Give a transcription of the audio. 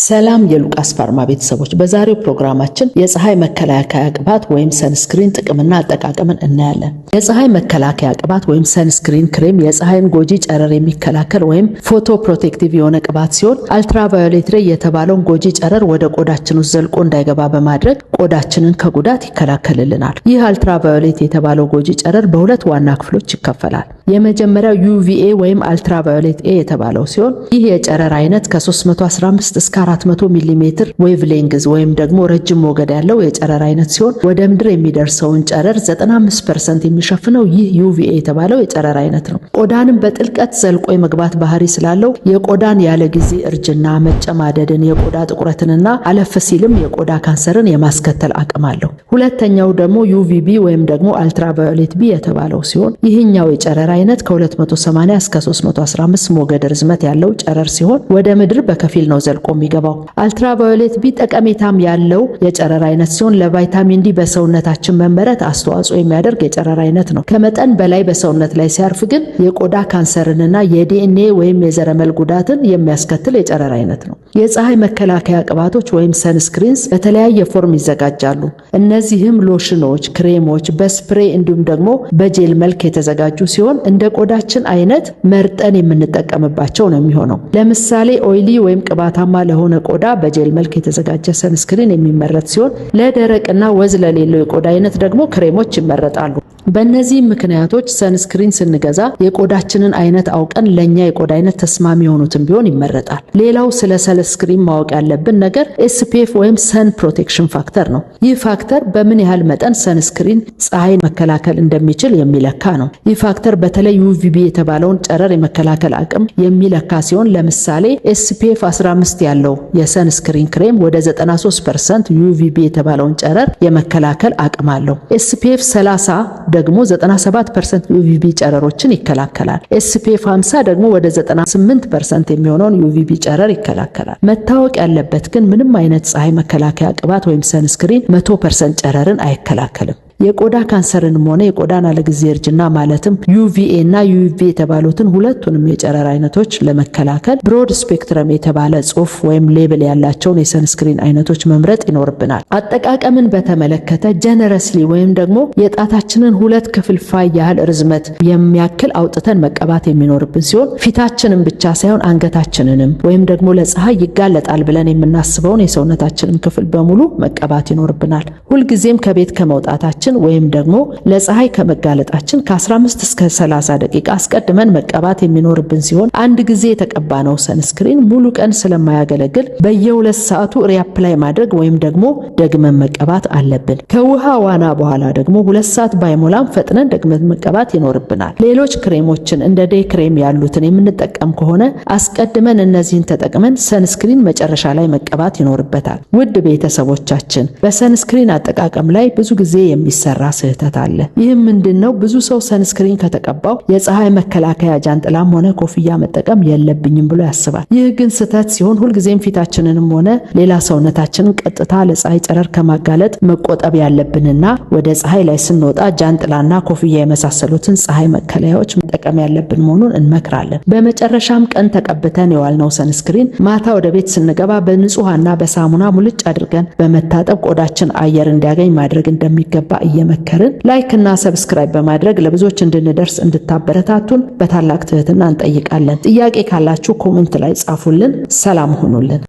ሰላም የሉቃስ ፋርማ ቤተሰቦች፣ በዛሬው ፕሮግራማችን የፀሐይ መከላከያ ቅባት ወይም sunscreen ጥቅምና አጠቃቀምን እናያለን። የፀሐይ መከላከያ ቅባት ወይም sunscreen cream የፀሐይን ጎጂ ጨረር የሚከላከል ወይም photo protective የሆነ ቅባት ሲሆን፣ ultraviolet ray የተባለውን ጎጂ ጨረር ወደ ቆዳችን ውስጥ ዘልቆ እንዳይገባ በማድረግ ቆዳችንን ከጉዳት ይከላከልልናል። ይህ አልትራቫዮሌት የተባለው ጎጂ ጨረር በሁለት ዋና ክፍሎች ይከፈላል። የመጀመሪያው UVA ወይም ultraviolet A የተባለው ሲሆን፣ ይህ የጨረር አይነት ከ315 እስከ 400 ሚሊሜትር wavelength ወይም ደግሞ ረጅም ሞገድ ያለው የጨረር አይነት ሲሆን፣ ወደ ምድር የሚደርሰውን ጨረር 95% የሚሸፍነው ይህ UVA የተባለው የጨረር አይነት ነው። ቆዳንም በጥልቀት ዘልቆ የመግባት ባህሪ ስላለው የቆዳን ያለ ጊዜ እርጅና፣ መጨማደድን፣ የቆዳ ጥቁረትንና አለፍ ሲልም የቆዳ ካንሰርን የማስከተል አቅም አለው። ሁለተኛው ደግሞ UVB ወይም ደግሞ ultraviolet B የተባለው ሲሆን፣ ይህኛው የጨረር አይነት ከ280 እስከ 315 ሞገድ ርዝመት ያለው ጨረር ሲሆን፣ ወደ ምድር በከፊል ነው ዘልቆ የሚገባው። Ultraviolet B ጠቀሜታም ያለው የጨረር አይነት ሲሆን፣ ለቫይታሚን ዲ በሰውነታችን መመረት አስተዋጽኦ የሚያደርግ የጨረር አይነት ነው። ከመጠን በላይ በሰውነት ላይ ሲያርፍ ግን የቆዳ ካንሰርንና የዲኤንኤ ወይም የዘረመል ጉዳትን የሚያስከትል የጨረር አይነት ነው። የፀሐይ መከላከያ ቅባቶች ወይም sunscreens በተለያየ form ይዘጋጃሉ። እነዚህም ሎሽኖች፣ ክሬሞች፣ በ spray እንዲሁም ደግሞ በጄል መልክ የተዘጋጁ ሲሆን፣ እንደ ቆዳችን አይነት መርጠን የምንጠቀምባቸው ነው የሚሆነው። ለምሳሌ oily ወይም ቅባታማ ለሆነ ቆዳ በጄል መልክ የተዘጋጀ sunscreen የሚመረጥ ሲሆን፣ ለደረቅና ወዝ ለሌለው የቆዳ አይነት ደግሞ ክሬሞች ይመረጣሉ። በእነዚህ ምክንያቶች sunscreen ስንገዛ የቆዳችንን አይነት አውቀን ለእኛ የቆዳ አይነት ተስማሚ የሆኑትን ቢሆን ይመረጣል። ሌላው ስለ sunscreen ማወቅ ያለብን ነገር SPF ወይም sun protection factor ነው። ይህ factor በምን ያህል መጠን sunscreen ፀሐይን መከላከል እንደሚችል የሚለካ ነው። ይህ factor በተለይ UVB የተባለውን ጨረር የመከላከል አቅም የሚለካ ሲሆን፣ ለምሳሌ SPF 15 ያለው የ sunscreen ክሬም ወደ 93% UVB የተባለውን ጨረር የመከላከል አቅም አለው። SPF 30 ደግሞ 97% UVB ጨረሮችን ይከላከላል። SPF 50 ደግሞ ወደ 98% የሚሆነውን UVB ጨረር ይከላከላል። መታወቅ ያለበት ግን ምንም አይነት ፀሐይ መከላከያ ቅባት ወይም sunscreen 100% ጨረርን አይከላከልም። የቆዳ ካንሰርንም ሆነ የቆዳን አለጊዜ እርጅና ማለትም UVA እና UVB የተባሉትን ሁለቱንም የጨረር አይነቶች ለመከላከል broad spectrum የተባለ ጽሑፍ ወይም label ያላቸውን የ sunscreen አይነቶች መምረጥ ይኖርብናል። አጠቃቀምን በተመለከተ generously ወይም ደግሞ የጣታችንን ሁለት ክፍልፋይ ያህል ርዝመት የሚያክል አውጥተን መቀባት የሚኖርብን ሲሆን፣ ፊታችንን ብቻ ሳይሆን አንገታችንንም ወይም ደግሞ ለፀሐይ ይጋለጣል ብለን የምናስበውን የሰውነታችንን ክፍል በሙሉ መቀባት ይኖርብናል። ሁልጊዜም ከቤት ከመውጣታችን ወይም ደግሞ ለፀሐይ ከመጋለጣችን ከ15 እስከ 30 ደቂቃ አስቀድመን መቀባት የሚኖርብን ሲሆን፣ አንድ ጊዜ የተቀባነው sunscreen ሙሉ ቀን ስለማያገለግል በየ2 ሰዓቱ reapply ማድረግ ወይም ደግሞ ደግመን መቀባት አለብን። ከውሃ ዋና በኋላ ደግሞ 2 ሰዓት ባይሞላም ፈጥነን ደግመን መቀባት ይኖርብናል። ሌሎች ክሬሞችን እንደ day cream ያሉትን የምንጠቀም ከሆነ አስቀድመን እነዚህን ተጠቅመን sunscreen መጨረሻ ላይ መቀባት ይኖርበታል። ውድ ቤተሰቦቻችን፣ በ sunscreen አጠቃቀም ላይ ብዙ ጊዜ የሚሰራ ስህተት አለ። ይህም ምንድን ነው? ብዙ ሰው sunscreen ከተቀባው የፀሐይ መከላከያ ጃንጥላም ሆነ ኮፍያ መጠቀም የለብኝም ብሎ ያስባል። ይህ ግን ስህተት ሲሆን፣ ሁልጊዜም ፊታችንንም ሆነ ሌላ ሰውነታችንን ቀጥታ ለፀሐይ ጨረር ከማጋለጥ መቆጠብ ያለብንና ወደ ፀሐይ ላይ ስንወጣ ጃንጥላና ኮፍያ የመሳሰሉትን ፀሐይ መከለያዎች መጠቀም ያለብን መሆኑን እንመክራለን። በመጨረሻም ቀን ተቀብተን የዋልነው sunscreen ማታ ወደ ቤት ስንገባ በንጹህ ውሃና በሳሙና ሙልጭ አድርገን በመታጠብ ቆዳችን አየር እንዲያገኝ ማድረግ እንደሚገባ እየመከርን፣ like እና subscribe በማድረግ ለብዙዎች እንድንደርስ እንድታበረታቱን በታላቅ ትህትና እንጠይቃለን። ጥያቄ ካላችሁ comment ላይ ጻፉልን። ሰላም ሁኑልን።